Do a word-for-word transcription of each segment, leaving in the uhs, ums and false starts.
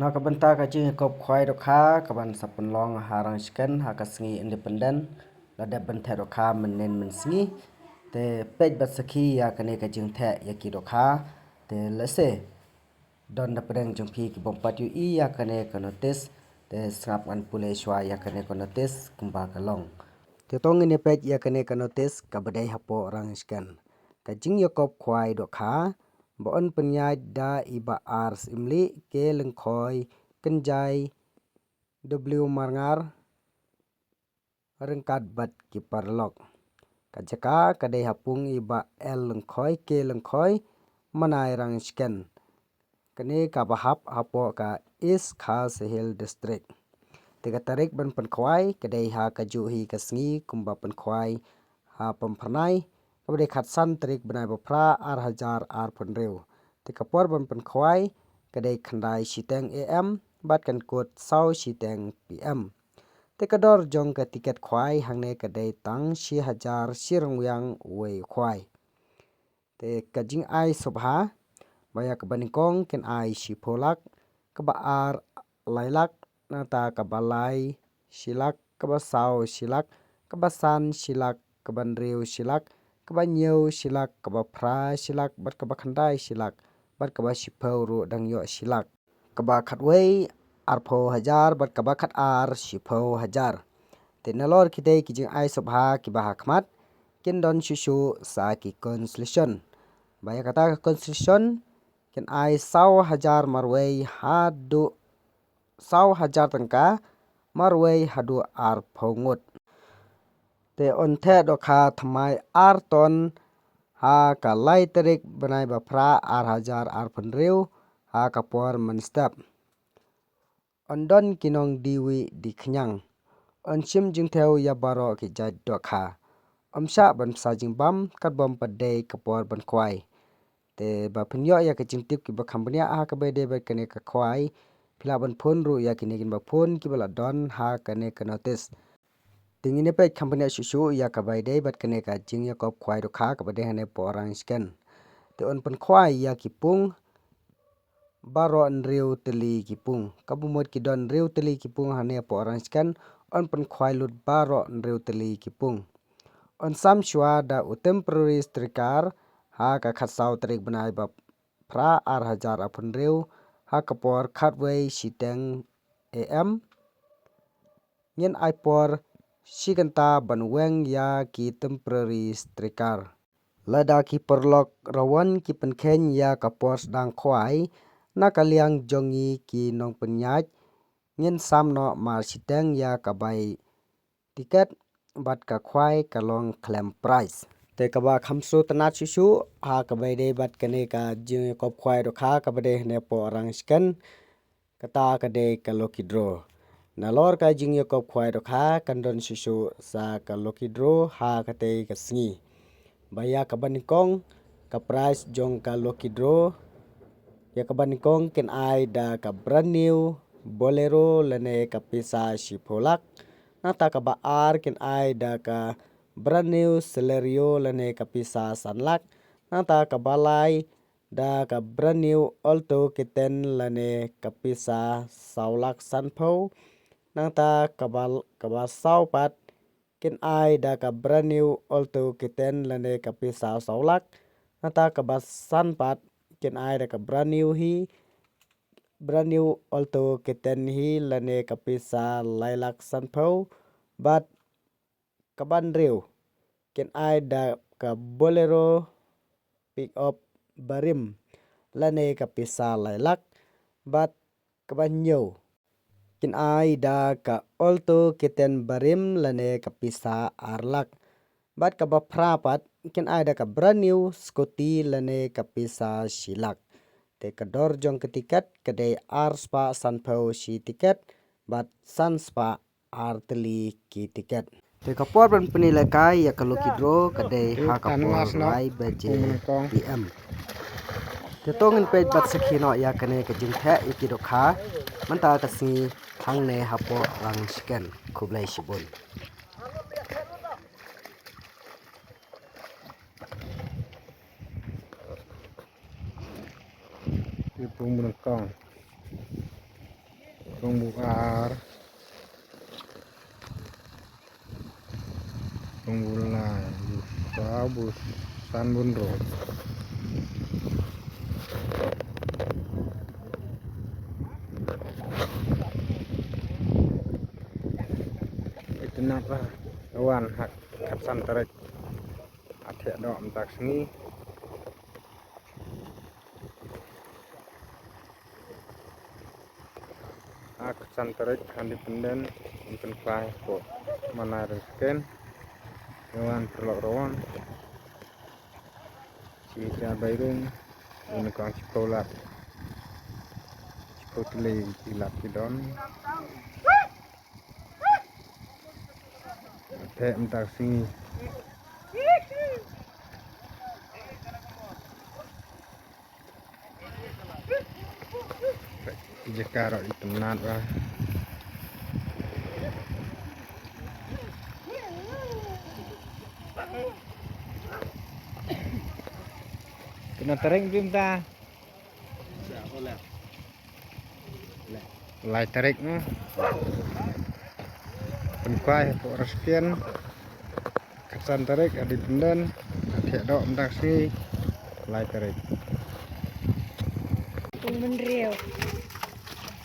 Na ka bynta ka jingïakop khwai dohkha kaban sa pynlong ha Rangshken ha ka sngi Independent, la dep ban theh dohkha mynnin mynsngi. Te peit bad sakhi ïa kane ka jingtheh ïa ki dohkha. Te lehse don na pdeng jong phi ki bym pat ïohi ïa kane ka notice, te sngap ngan pule shuwa ïa kane ka notice kumba ka long. Te to ngin ïa peit ïa kane ka notice kaba dei hapoh Rangshken. Ka jingïakop khwai dohkha ba yn pynïaid da i Bah R Syiemlieh K. Lyngkhoi Kynjai W. Marngar ryngkat bad ki paralok. Ka jaka ka dei ha pung i Bah L Lyngkhoi K. Lyngkhoi, Manai Rangshken. Kane kaba hap hapoh ka East Khasi Hills District. Te ka tarik ban pynkhwai ka dei ha kajuh hi ka sngi kumba pynkhwai ha Pamphyrnai, kaba dei khatsan tarik bnai ba phra ar hajar arphew hynriew. Te ka por ban pynkhwai ka dei khyndai shiteng A M bad kan kut saw shiteng P M. Te ka dor jong ka tiket khwai hangne ka dei tang shi hajar shi ryngwiang uwei u khwai. Te ka jingai sngewbha ba ïa kaba nyngkong kin ai shiphew lak, kaba ar lai lak, nangta kaba lai shi lak, kaba saw shi lak, kaba san shi lak, kaba hynriew shi lak, kaba hynñiew shi lak, kaba phra shi lak, bad kaba khyndai shi lak, bad kaba shiphew ruh dang ïoh shi lak. Kaba khatwei arphew hajar bad kaba khatar shiphew hajar. Te nalor kitei ki jingai sngewbha kiba ha khmat kin don shuh shuh sa ki consolation. Ba ïa kata ka consolation kin ai saw hajar marwei haduh saw hajar tyngka marwei haduh arphew ngut. Te yn theh dohkha thymmai ar ton ha ka lai tarik bnai ba phra ar hajar arphew hynriew ha ka por mynstep. Yn don ki nongdie wih die khñiang. Yn shim jingthew ïa baroh ki jait dohkha. Ym shah ban bsa jingbam katba ym pat dei ka por ban khwai. Te ba phin ïoh ïa ka jingtip kiba kham bniah ha kaba ïadei bad kane ka khwai, phi lah ban phone ruh ïa kine kiba phone kiba la don ha kane ka notice. Te ngin ïa peit kham bniah shuh shuh ïa kaba ïadei bad kane ka jingïakop khwai dohkha kaba dei hangne hapoh Rangshken. Te yn pynkhwai ïa ki pung baroh hynriew tylli ki pung. Kaba mut ki don hynriew tylli ki pung hangne hapoh Rangshken, yn pynkhwai lut baroh hynriew tylli ki pung. Yn sam shuwa da u temporary striker ha ka khatsaw tarik bnai ba phra ar hajar arphew hynriew ha ka por khatwei shiteng A M. Ngin ai por shi kynta ban weng ïa ki temporary striker. Lada ki paralok rawan ki pynkheiñ ïa ka por sdang khwai na ka liang jong ngi ki nongpynïaid, ngin sam noh mar shiteng ïa ka bai tiket bad ka khwai ka long khlem prize. Te kaba kham sngewtynnat shuh shuh ha kaba ïadei bad kane ka jingïakop khwai dohkha kaba dei hangne hapoh Rangshken, kata ka dei ka lucky draw. Nalor ka jingïakop khwai dohkha kan don shuh shuh sa ka lucky draw ha katei ka sngi. Ba ïa kaba nyngkong ka prize jong ka lucky draw, ïa kaba nyngkong kin ai da ka brand new Bolero lane ka pisa shiphew lak. Nangta kaba ar kin ai da ka brand new Celerio lane ka pisa san lak. Nangta kaba lai da ka brand new Alto K ten lane ka pisa saw lak sanphew. Nangta kaba, kaba saw pat kin ai da ka brand new Alto K ten lane ka pisa saw lak. Nangta kaba san pat kin ai da ka brand new hi, brand new Alto K ten hi lane ka pisa lai lak sanphew. Bad kaba hynriew kin ai da ka Bolero pickup barim lane ka pisa lai lak. Bad kaba hynñiew kin ai da ka Alto K ten barim lane ka pisa ar lak. Bad kaba phra pat kin ai da ka brand new scooty lane ka pisa shi lak. Te ka dor jong ka tiket ka dei ar spah sanphew shi tiket bad san spah ar tylli ki tiket. Te ka por ban pynlehkai ïa ka lucky draw ka dei ha ka por lai baje P M. Te to ngin peit bad sakhi noh ïa kane ka jingtheh ïa ki dohkha mynta ka sngi hangne hapoh Rangshken. Khublei shibun. Ïa pung mrengkong. Bung bu ar. Bung bu lai, bu saw, bu san, bun ro. Itynnad ba wan ha ka khatsan tarik. Ïa doh mynta ka sngi. Ha ka khatsan tarik ha Independence, yn pynkhwai hapoh Manai Rynken. Ïa wan paralok ruh wan. Shi ja bai rung, yn kong shiphew lad. Shiphew tylli ki lad ki don. Te mynta ka sngi. Jaka ruh itynnad ba. Kena tering bim ta. Lai tarik na. Pynkhwai hapoh Rynken. Khatsan tarik ha Independence. Ïa doh mynta ka sngi. Lai tarik. Pung Mynriew.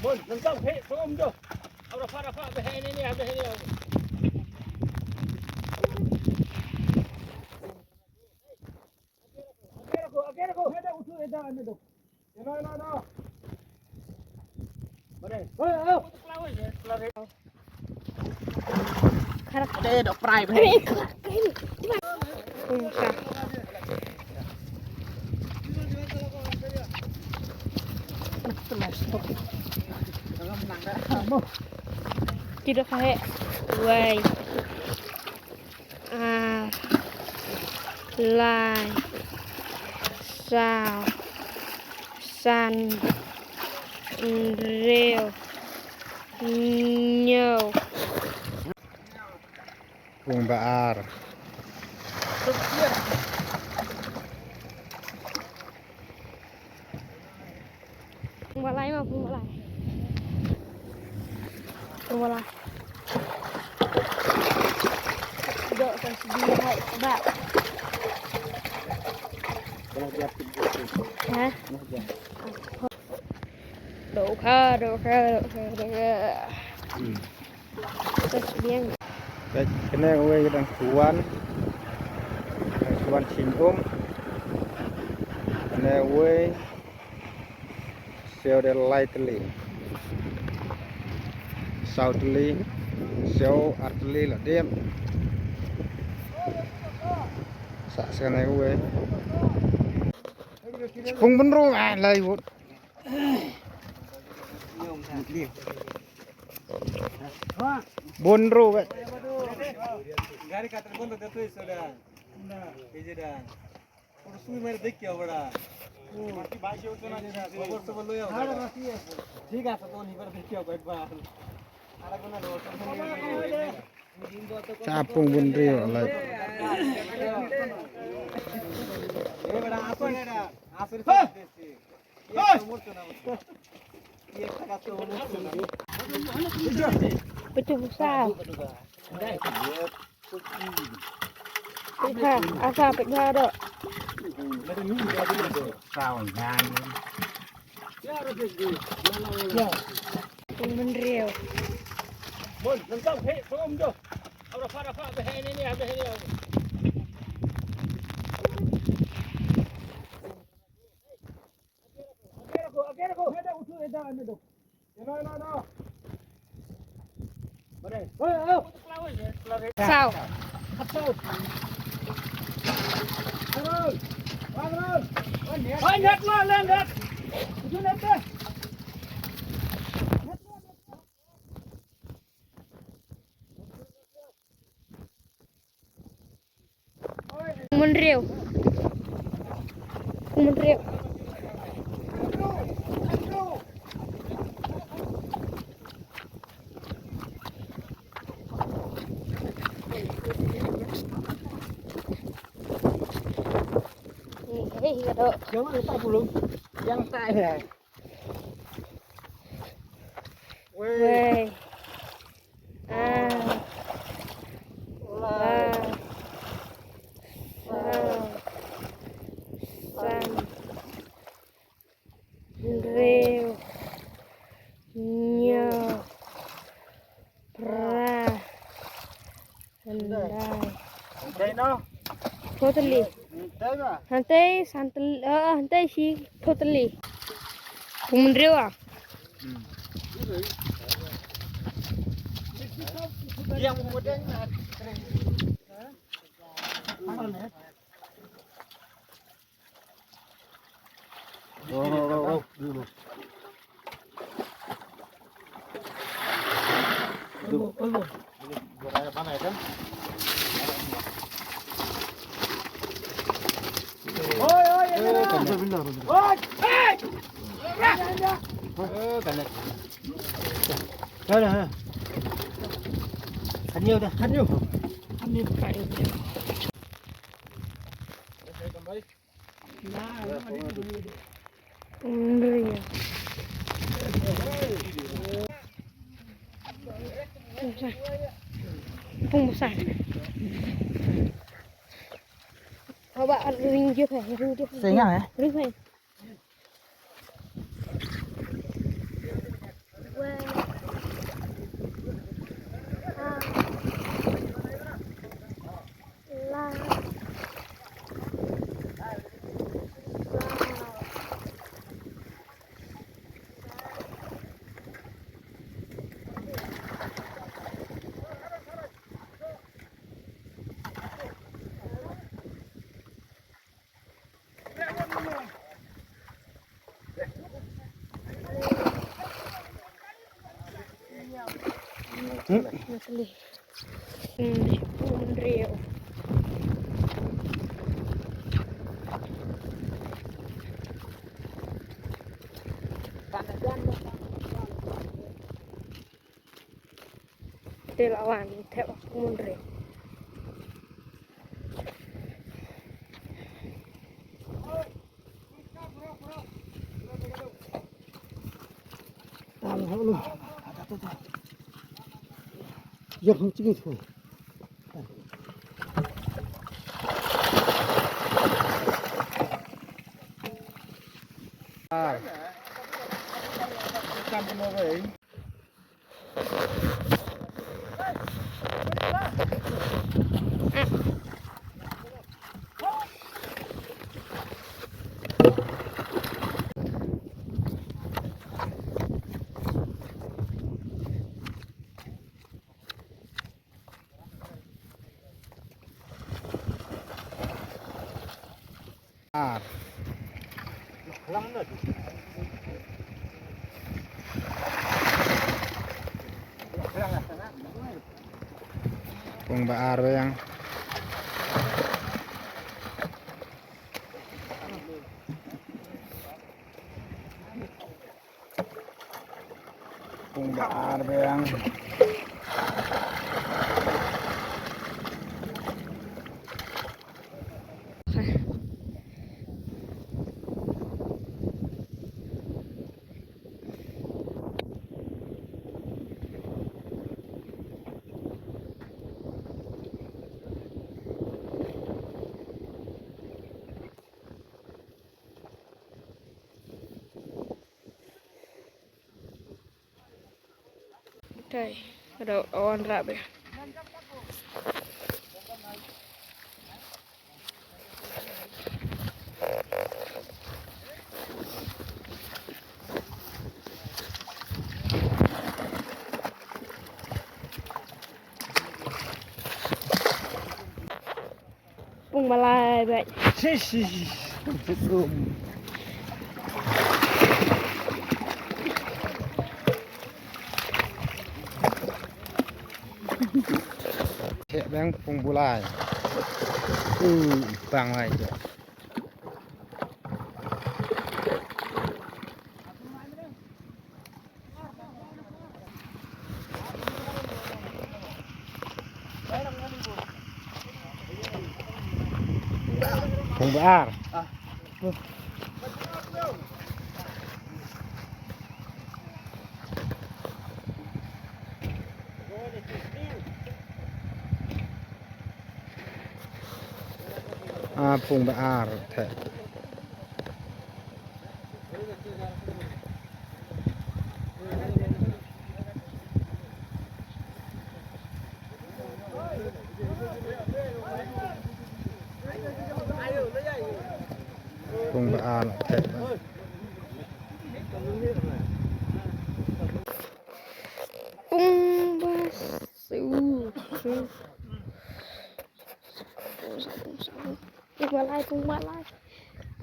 Bun, nangkam he, songom jo. Abra fa, abra fa, abra he ni ni, abra he ni. Ki dok hai. Wai. Ar, lai, saw, san, hynriew, hynñiew. Pung ba ar. Pung ba lai ma, pung ba lai. Pung ba lai. Dok kan sidi hai ba. Ha? Dok ka, dok ka, dok ka, dok ka. Bad kane kawei ka dang shu wan. Dang shu wan shim um. Kane kawei. Siew de lai tylli. Saw tylli. Siew ar tylli la dep. Sa sa kane kawei. Pung bun ro ai lai wut. Bun ro we. Gari ka terbon to jatuh sudah. Ini dah. Pura sui mere dekh ke bada. Mati bhai se utna khobor to bolo ya. Thik ase, to ni bar dekh ke ek bar. Cha pung bun ri lai. Betul besar. Pekha, asa pekha dok. Pung bun ri. Bun, lengkap, hei, songom jo. Apa, apa, apa, hei, ini, ini, apa, hei, ini. Saw. Pung bun ri. Pung bun ri. Hei, hei, ada. Jangan lupa belum. Yang tak ya. Wei. Ar. Lai. Saw. San. Hynriew. Hynñiew. Phra. Hynrei. Hynrei no? Phew tylli. Hynrei ba? Hynrei san tylli, eh, hynrei shiphew tylli. Phew hynriew ah. Hmm. Yang mu deng na. Ro, ro, ro, ro. Dulu. Oi, oi, oi, oi. Eh, kanet. Oi, oi. Eh, kanet. Dah, dah, dah. Hanyo dah, hanyo. Hanyo kai. Pung besar. Coba ring dia, ring dia. Sengah, eh? Ring, eh. Te la wan, te la wan re. Ar. Pung ba ar biang. Pung ba ar biang. Te, ada orang rabe. Pung malai bai. Shi, shi, shi. Te bang pung bulai. Uh, bang lai tu. Pung ba ar. Ah. Uh. A pung ba ar theh. Pung ba ar theh. Pung ba su. Pung ba lai, pung ba lai.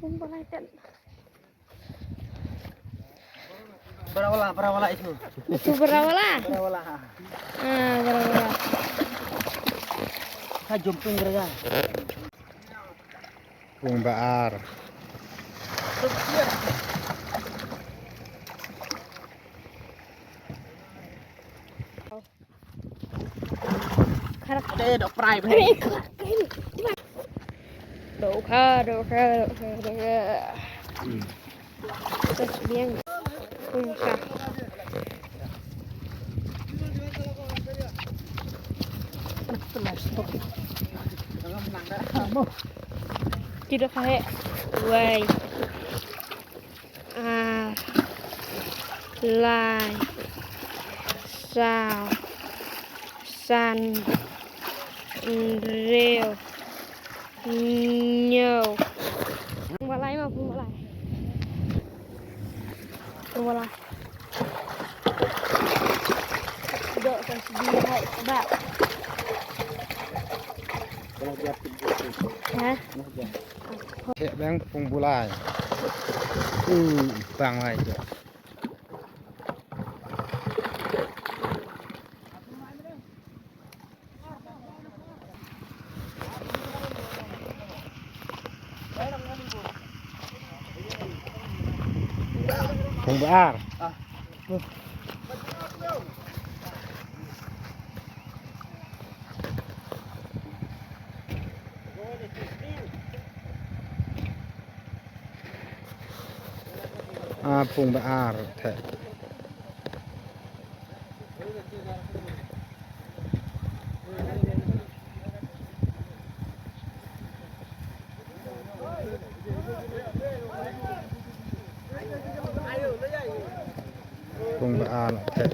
Pung ba lai ten. Barawala, barawala itu. Itu barawala? Barawala. Ah, barawala. Ha, jumping geraga. Pung ba ar. Kharak. Ada dok prai. Doka, doka, doka, doka. Terus biang. Pungsa. Tidak kayak. Wai. Ar, lai, saw, san, hynriew, hynñiew. Pung ba lai ma, pung ba lai. Pung ba lai. Dok sa sidi hai ba. Ha? Theh bang pung ba lai. U bang lai jo. Pung ba ar. A pung ba ar theh. Pung ba ar theh.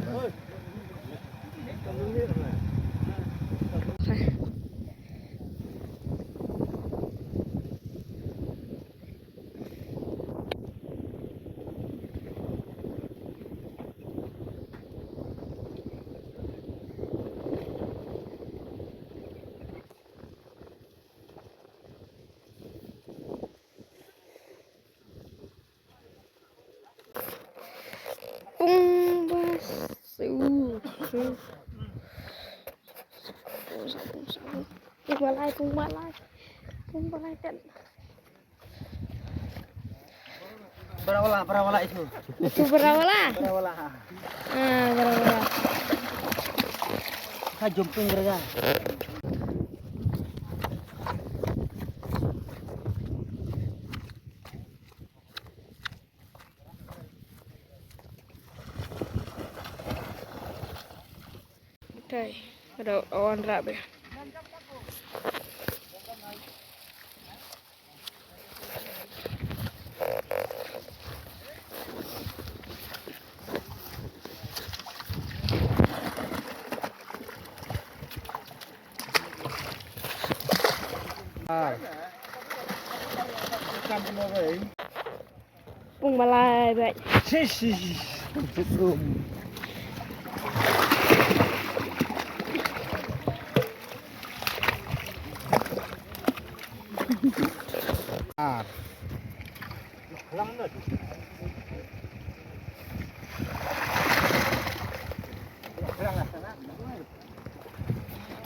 Pung ba su. Pung ba lai, pung ba lai. Pung ba lai ten. Barawala, barawala itu. Itu barawala? Barawala, ha. Ah, barawala. Ha, jumping geraga. Okay, ada orang rap ya. Pung ba lai bad. Shi, shi, shi. Ar.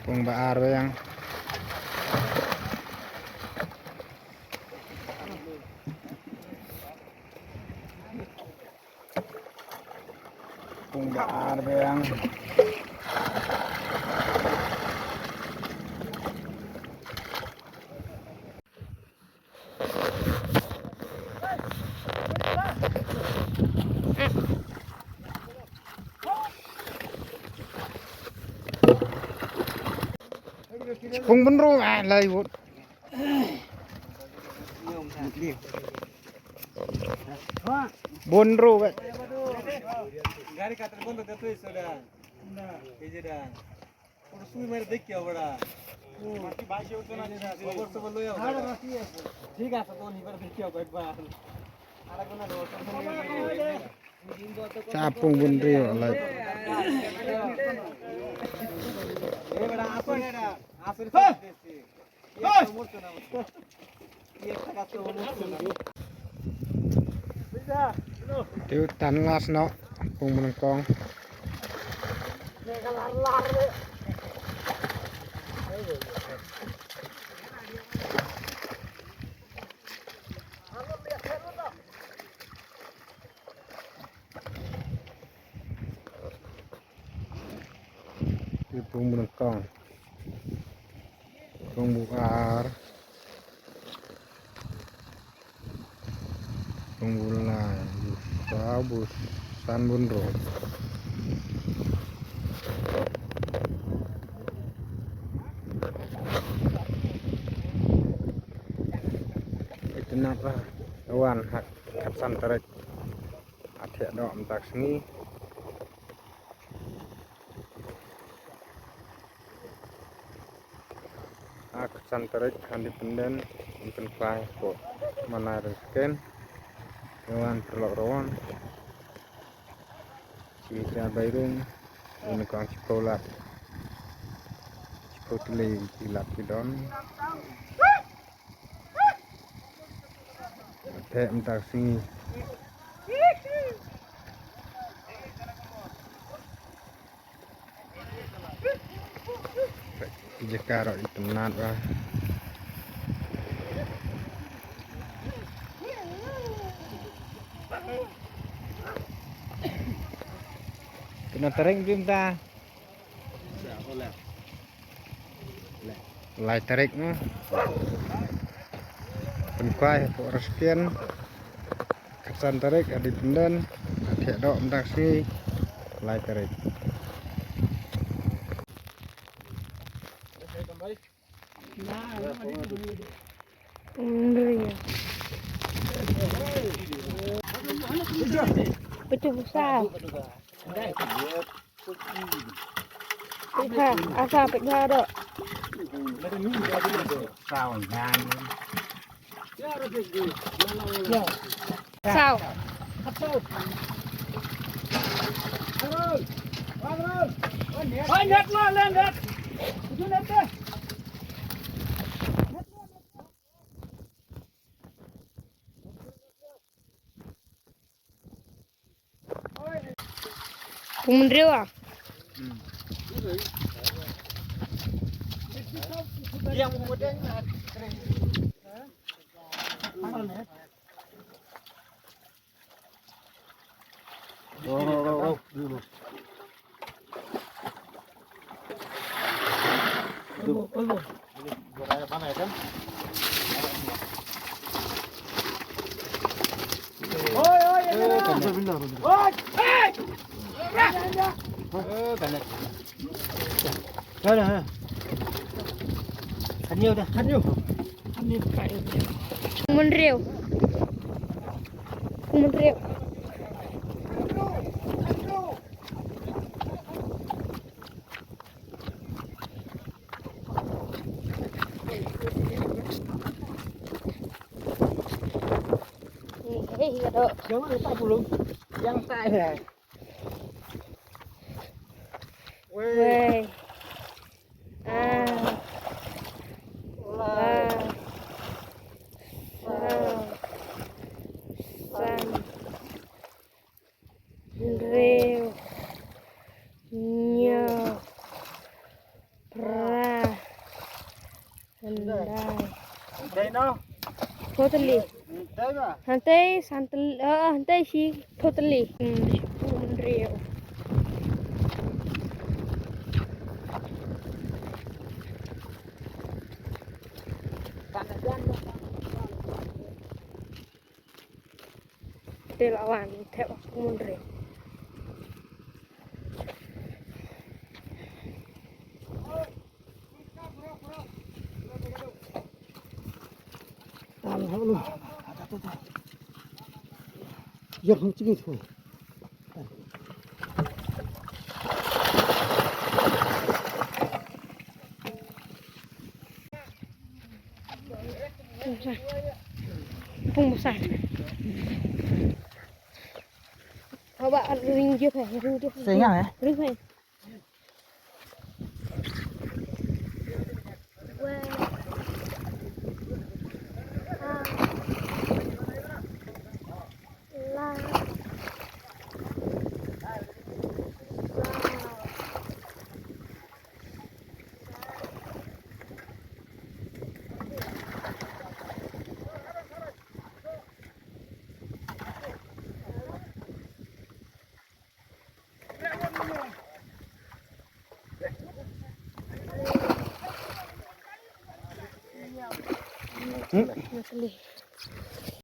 Pung ba ar biang. Pung ba ar biang. Pung bynrung, ah, lai wut. Bun ruh, eh. Gari ka terbang tu, tu sudah. Ini dah. Por su mere dekh ke bada. Por su bolo ya. ঠিক আছে, তো নিবার দেখিও একবার। Chapung bun riu lai. এ বেটা, আসো না, আসো না। Te u tan las noh, pung bun kong. Te pung bun kong. Pung bu ar. Pung bu lai, bu saw, bu san, bun ruh. Itynnad ba wan ha ka khatsan tarik. Ïa theh doh mynta ka sngi. Ha ka khatsan tarik ha Independence, yn pynkhwai hapoh Manai Rengskien. Ïa wan paralok ruh wan. Shi ka bai rung, yn kong shiphew lad. Shiphew tylli ki lad ki don. Theh mynta ka sngi. Jaka ruh itynnad ba. Kena tering bim ta. Lai tarik na. Pynkhwai hapoh Rengskien. Khatsan tarik ha Independence. Ïa theh doh mynta ka sngi. Lai tarik. Betul besar. Pekha, asa pekha dok. Saw. Pung Myndriew ah. Pung Myndriew. Pung Myndriew. Hei, hei, ada. Jangan lupa dulu. Yang tak ada. Wei. Ah. Lai. Lai. Saw. San. Hynriew. Hynñiew. Phra. Khyndai. Khyndai noh. Totally. Khyndai ba? Hynrei san tylli, eh, hynrei shiphew tylli. Hmm, hynriew. Te la wan, te wan, Pung Myndriew. Wan, halo. Yang hong ching tu. Pung besar. Haba ring je phe, ring je phe. Sengah, eh? Ring phe.